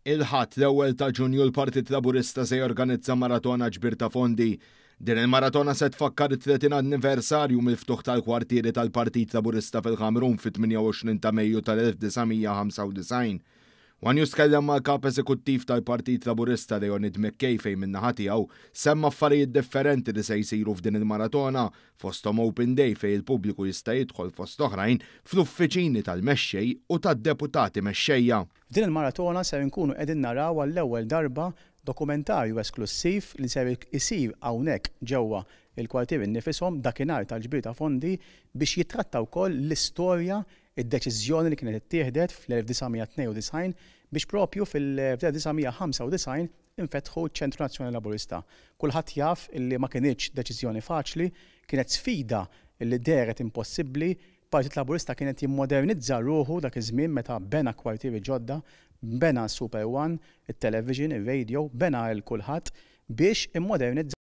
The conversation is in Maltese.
Il-Ħadd, l-ewwel ta' Ġunju l-Partit Laburista se jorganizza maratona ġbir ta' fondi. Din il-maratona se tfakkar it-30 anniversarju mill-ftuħ tal-kwartieri tal-Partit Laburista fil-Ħamrun fit-28 ta' Mejju tal-1995. One News tkellem mal-Kap Eżekuttiv tal-Partit Laburista Leonid McKay fejn min-naħa tiegħu semma affarijiet differenti li se jsiru f'din il-maratona fosthom Open Day fejn il-pubbliku jista' jidħol fost oħrajn fl-uffiċini tal-mexxej u tad-deputati mexxejja. F'din il-maratona ser inkunu qegħdin naraw għall-ewwel darba dokumentarju esklussiv li ser isir hawnhekk ġewwa l-kwartieri nnifishom dakinhar tal-ġbir ta' fondi biex jittratta wkoll l-istorja, id-deċiżjoni li kienet ittieħdet fl-1992 biex propju fil-1995 infetħu ċ-Ċentru Nazzjonali Laburista. Kulħadd jaf illi ma kinitx deċiżjoni faċli, kienet sfida li dehret impossibbli. Partit Laburista kien qed jimmodernizza ruħu dak iż-żmien meta bena kwartieri ġodda, bena s-Super One, it-television, ir-radio, bena 'l kulħadd biex immodernizza.